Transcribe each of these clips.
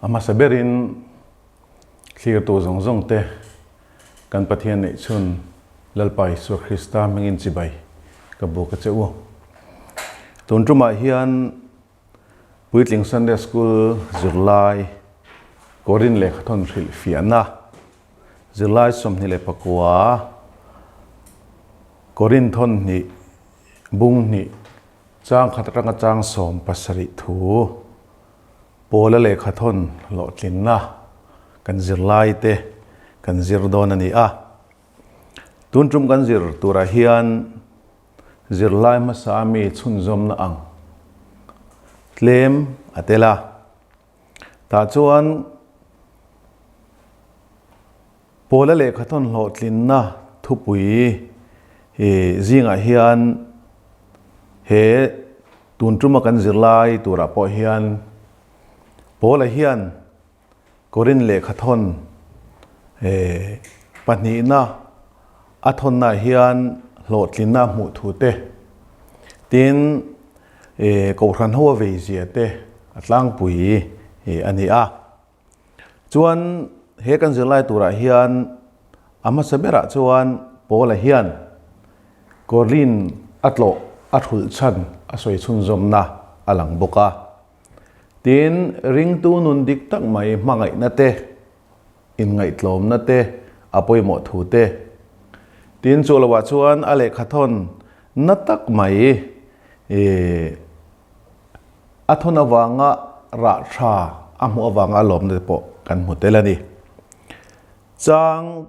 A hmasa berin thlirtu zawng zawng te kan Pathian neih chhun Lalpa Isua Krista hmingin chibai ka buk a che u. Tun tumah hian Puitling Sunday School zirlai Korin lehkhathawn hrilh fiahna zirlai 29 Korin thawn hnih bung hnih chang khat atanga chang 17 thu Pawla lehkhathawn hlawhtlinna kan zirlai te kan zir dawn a ni a. Tun tum kan zir turah hian zirlai hmasa mi chhunzawmna ang tlem a tel a. Tah chuan Pawla lehkhathawn hlawhtlinna thupui zingah hian he tun tuma kan zirlai turah pawh hian Pawla hian Korin lehkhathawn pahnihna a thawnnaah hian hlawhtlinna a hmuh thu te, tin Kohhran ho a veizia te a tlangpui a ni a. Chuan he kan zirlai turah hian a hmasa berah chuan Paula hian Korin a tlawh a thulh chhan a sawi chhunzawmna a lang bawk a. Tin, ringtu nun dik tak mai hmangaihna te, inngaihtlawmna te a pawimawh thu te. Tin, chu loah chuan a lehkhathawn na tak mai a thawn avanga rah tha a hmuh avanga a lawmna te pawh kan hmu tel a ni. Chang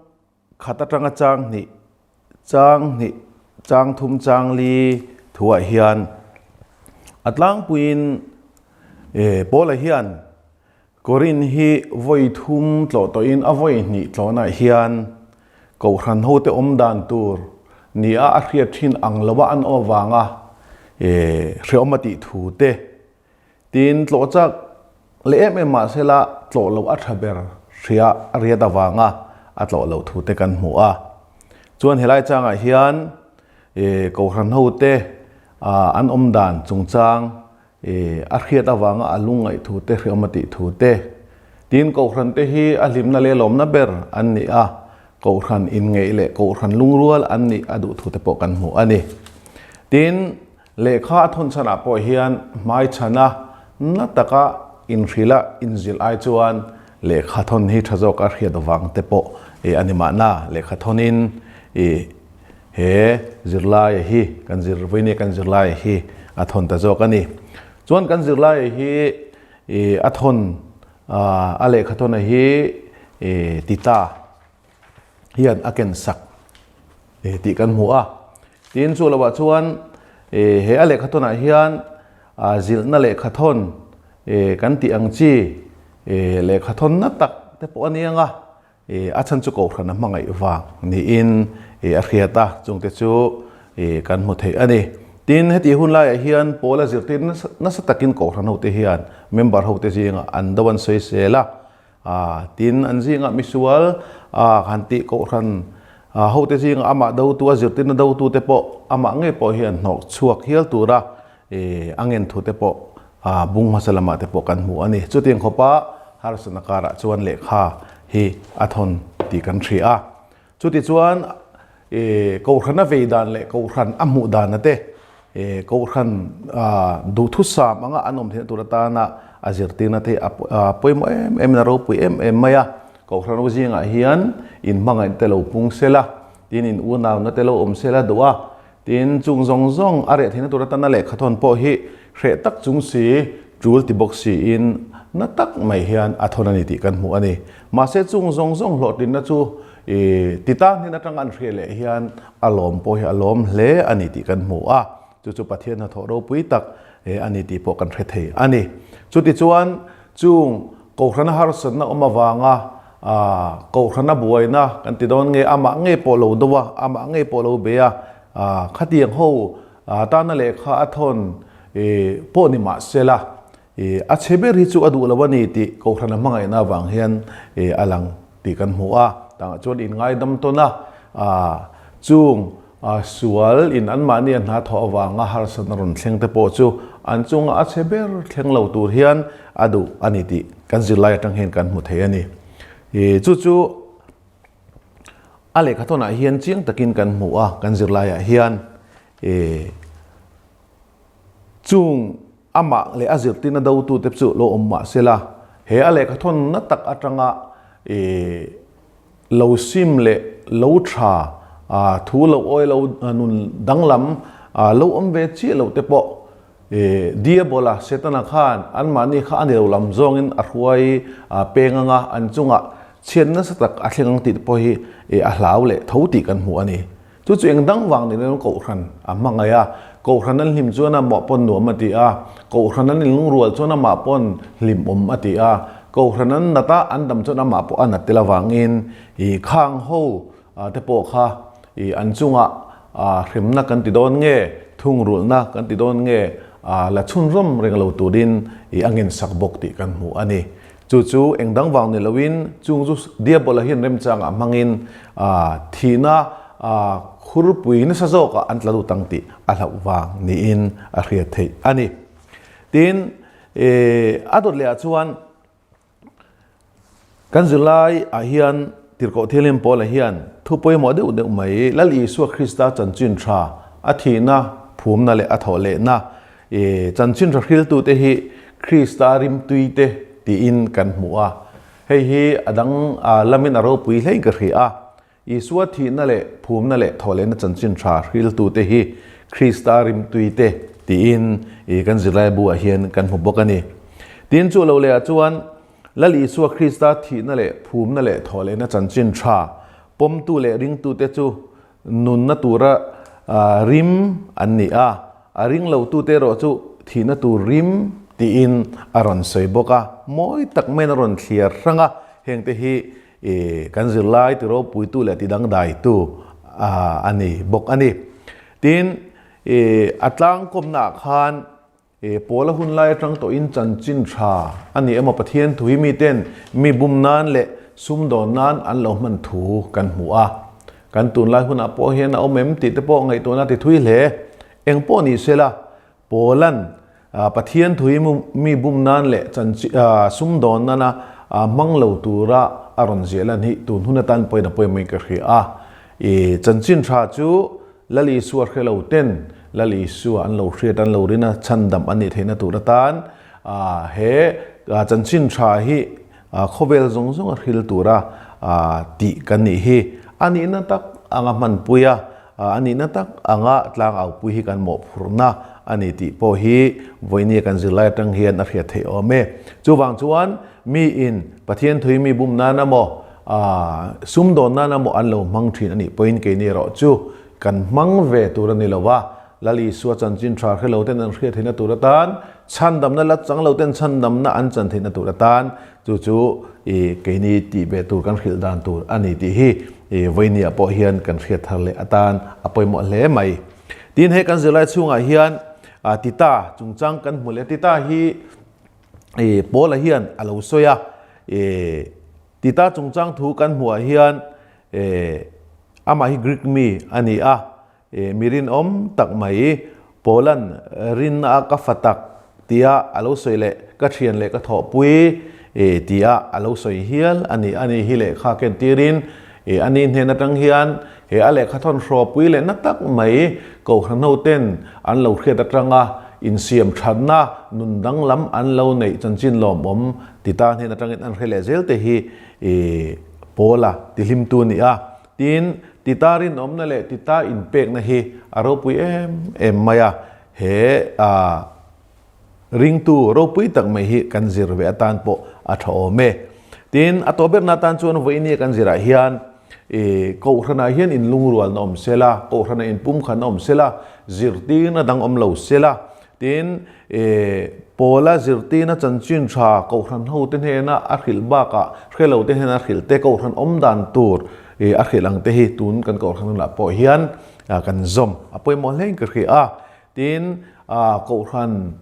khat atanga chang hnih, chang hnih, chang thum, chang li thuah hian a tlangpuiin Paula hian Korin hi vawi thum tlawh tawhin a vawi hnih tlawhnah hian Kohhran hote awm dan tur nia a hriat thin ang loa an awm avanga hrehawm a tih thu te Tin, tlawh chak leh em em mah sela tlawh loh a tha ber hria a riat avanga a tlawh loh thu te kan hmu a. Chuan helai changah hian Kohhran hote an awm dan chungchang a hriat avanga a lungngaih thu te hriawm a tih thu te. Tin, Kohhran te hi a hlimna leh lawmna ber an ni a, Kohhran inngeih leh Kohhran lungrual an nih a duh thu te pawh kan hmu a ni. Tin, Lehkha a thawn chhanah pawh hian hmai chhana na taka inhrilh a inzilh ai chuan lehkha thawn hi tha zawk a hriat vang te pawh a ni mahna. Lehkha thawnin he zirlaia hi kan zir vawinia kan zirlaia hi a thawn ta zawk a ni. Chuan kan zirlaia hi a thawn a lehkha thawn a hi Tita hian a ken sak tih kan hmu a. Tin, chu lovah chuan he a lehkhathawnah hian zilhna lehkhathawn kan tih ang chi lehkhathawn na tak te pawh a ni ang a, a chhan chu Kohhran a hmangaih vang niin a hriat a, chungte chu kan hmu theih a ni. Tin, heti hun laiah hian Paula zirtir nasa takin Kohhran hote hian member hote zingah an do an sawisel a, A, tin, an zingah misual a han tih kohhran a hote zingah amah dotu a zirtirna dotute pawh amah ngei pawh hian hnawk chhuak hial tura e a ngen thute pawh a bung hmasa lamah te pawh kan hmu a ni. Chutiang khawpa harsatna karah chuan lehkha hi a thawn tih kan hria a. Chutichuan e kohhran a vei dan leh kohhran a hmuh dana te e kohhran duhthusam anga an awm theihna tur atana a zirtirna te a pawimawh em em in a ropui em em mai a. Kohhran ho zingah hian in hmangaih te lo pung sela, tin in unauna te lo awm sela duh a, tin chung zawng zawng a reh theihna tur atana lehkhathawn pawh hi hreh tak chung si, tul ti bawk siin na tak mai hian a thawn a ni tih kan hmuh a ni. Mahse chung zawng zawng hlawhtlinna chu I ti tan hnen atanga an hriat leh hian a lawm pawh hi a lawm hle a ni tih kan hmu a, chu chu Pathian hnathawh ropui tak a ni tih pawh kan hre thei a ni. Chutichuan chung Kohhrana harsatna awm avanga Kohhrana buaina kan ti dawn nge amah ngei pawh lo do a, amah ngei pawh lo bei a, khatiang ho tana lehkha a thawn pawh ni mah sela A chhe ber hi chu a duh lo a ni tih Kohhran a hmangaihna avang hian a lang tih kan hmu a. Tangah chuan inngaidam tawn a, chung sual in anmahni a hna thawh avanga harsatna rawn thleng te pawh chu an chunga a chhe ber thleng lo tur hian a duh a ni tih kan zirlai atang hian kan hmu thei a ni. Chu chu a lehkhathawnah hian chiang takin kan hmu a, kan zirlaiah hian chung amah leh a zirtirna dotute chu lo awm mah se la, he a lehkhathawnna tak atanga lo sim leh lo tha, thu lo awi lo nun danglam lo awm ve chiah loh te pawh Diabola, Setana khan anmahni kha a ni lo lam zawngin a hruai peng anga an chungah chhiat nasa tak a thleng ang tih te pawh hi a hlau leh tho tih kan hmu a ni. Chu chu eng dang vang niin Kohhran a hmangaih a, Kohhran an hlim chuan amah pawn nuam a ti a, Kohhran an inlungrual chuan amah pawn hlimawm a ti a, Kohhran an nat a, an dam chuan amah pawh a nat tel avangin i khang ho te pawh kha i an chungah hremna kan ti dawn nge, thungrulhna kan ti dawn nge la chhunzawm reng lo turin i a ngensak bawk tih kan hmu a ni. Chu chu eng dang vang ni loin chung chu Diabola hian remchangah hmangin thihna khurpui nasa zawkah an tla lut ang tih a hlauh vang niin a hriat theih a ni. Tin, a dawt lehah chuan kan zirlai ah hian Tirhkoh Thianghlim Paula hian thu pawimawh deuh deuh mai Lal Isua Krista chanchin tha a thihna, phumna leh a thawh lehna Chanchin tha hriltute hi Krista rimtuite tiin kan hmu a. Hei hi a dang lamin a ropui hlein ka hria a. Isua thihna leh phumna leh thawhlehna chanchin tha hriltute hi Krista rimtuite tiin kan zirlai buah hian kan hmu bawk a ni. Tin, chu lo lehah chuan Lal Isua Krista thihna leh phumna leh thawhlehna chanchin tha pawmtu leh ringtute chu Nunna tura rim an ni a, a ring lotute erawh chu thihna tur rim tiin a rawn sawi bawk a, mawi tak maiin a rawn thliar hrang a, hengte hi kan zirlai ti ropuitu leh ti dangdaitu a ni bawk a ni. Tin, a tlangkawmnaah khan He pawl a hun lai atang tawhin chanchin tha a ni emaw Pathian thu hi miten mi bum nan leh sumdawn nan an lo hman thu kan hmu a. Kan tunlai hunah pawh hian a awm em tih te pawh ngaihtuahna ti thui hle. Eng pawh ni sela, Pawlan Pathian thu hi mi bum nan leh sumdawn nana hmang lo tura a rawn ziah lan hi tun hun atan pawhin a pawimawhin ka hria a. I chanchin tha chu Lal Isua hre lo ten Lal Isua an lo hriat an lo rin a, chhandam an nih theihna tur atan he chanchin tha hi khawvel zawng zawng a hril tura tih kan nih hi. A nihna tak anga hmanpui a, a nihna tak anga tlangaupui hi kan mawhphurhna a ni tih pawh hi vawinia kan zirlai atang hian a hriat theih awm e. Chuvang chuan miin Pathian thui mi bum nan emaw, Sumdawn nana maw an lo hmang thin a nih pawhin keini erawh chu kan hmang ve tur a ni lo va, Lal Isua chanchin tha hre lo ten an hriat theihna tur atan, chhandamna la chang lo ten chhandamna an chan theihna tur atan chu chu keini tih ve tur kan hrilh dan tur a ni tih hi vawinia pawh hian kan hriat thar leh atan a pawimawh hle mai. Tin, he kan zirlai chhungah hian Tita chungchang kan hmu leh a, Tita hi Paula hian a lo sawi a, Tita chungchang thu kan hmuhah hian amah hi Greek mi a ni a, mi rinawm tak mai Paula'n rinna a ka fa tak tia a lo sawi leh ka thian leh ka thawhpui tia a lo sawi hial a ni. Ani hi lehkha kentirin ani hnen atang hian he a lehkha thawn hrawpui leh na tak mai Kohhran hoten an lo hriat atanga insiam thatna nun danglam an lo neih chanchin lawmawm Tita hnen atangin an hre leh zel te hi Paula tihlimtu a ni a. Tin, Tita rinawmna leh Tita inpekna hi a ropui em em mai a. He ringtu ropui tak mai hi kan zir ve atan pawh a tha awm e. Tin, a tawh berna atan chuan vawinia kan zirah hian Kohhranah hian inlungrualna awm sela, Kohhranah inpumkhatna awm sela, zirtirna dang awm lo sela, Tin, Paula zirtirna chanchin tha Kohhran hote hnena a hrilh bakah hre lote hnena a hrilh te, Kohhran awm dan tur a hrilh ang te hi tun kan Kohhran hunah pawh hian kan zawm a pawimawh hlein ka hria a. Tin, Kohhran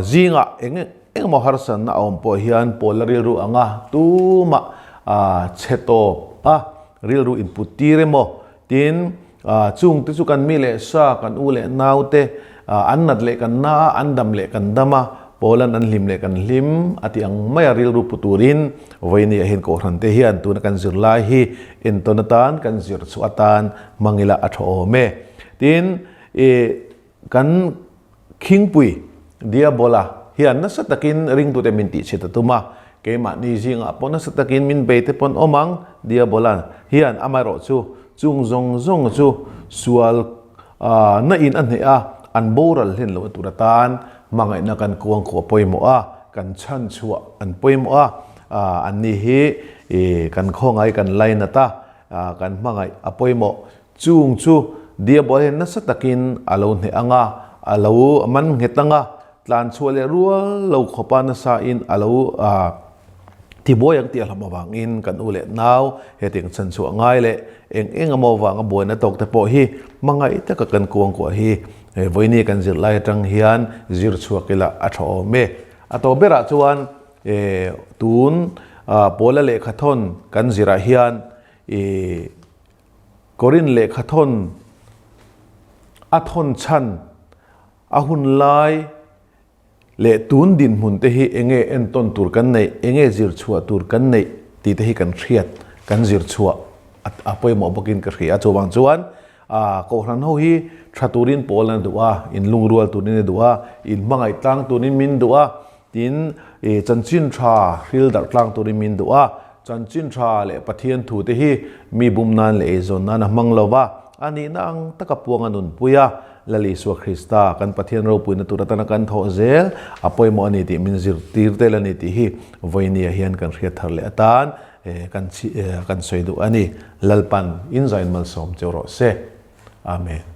zingah eng engemaw harsatna a awm pawh hian Paula rilru anga tumah chhe tawp a rilru input tir emaw, tin, Chungte chu kan mi leh sa, kan u leh naute, An nat leh kan na a, an dam leh kan dam a, Paulan an hlim leh kan hlim a tih ang maia rilru pu turin vawinia hian Kohhran te hian tuna kan zirlai hi entawn atan kan zir chhuah atan hmang ila a tha awm e. Tin, kan Khingpui, Diabola, hian nasa takin ringtute min tihchhit a tum a, keimahni zingah pawh nasa takin min bei te pawn awm ang, Diabola hian amaherawh chu chung zawng zawng chu sual na in a hneh a, an boral hlen lohna tur atan hmangaihna kan kuangkuah pawimawh a, kan chhanchhuah an pawimawh a, anni hi kan khawngaih kan lainat a, kan hmangaih a pawimawh. Chung chu Diabol hian nasa takin a lo hneh ang a, a lo man nghet ang a, tlan chhuah leh rual lo khawpa nasain a lo tibuai ang tih a hlawm avangin kan u leh nau hetiang chhan chhuah ngai leh eng eng emaw vanga buaina tawk te pawh hi hmangaih taka kan kuangkuah hi vawiini kan zirlai atang hian zir chhuak ila a tha awm e. A tawp berah chuan tun Pawla lehkhathawn kan zirah hian Korin lehkhathawn a thawn chhan, a hun lai leh tun dinhmun te hi enge entawn tur kan neih, enge zir chhuah tur kan neih tih te hi kan hriat, kan zir chhuah a pawimawh bawkin ka hria. Chuvang chuan Kohhran ho hi tha turin pawl an duh a, inlungrual turin a duh a, inhmangaih tlang turin min duh a, Tin, i chanchin tha hril darh tlang turin min duh a, chanchin tha leh Pathian thu te hi mi bum nan leh eizawn nan a hmang lo va, a nihna ang taka puang a nunpui a, Lal Isua Krista kan Pathian ropuina tur atana kan thawh zel a pawimawh a ni tih min zirtir tel a ni tih hi vawinia hian kan hriat thar leh atan kan sawi duh a ni. Lalpan inzain malsawm cheu rawh se. Amen.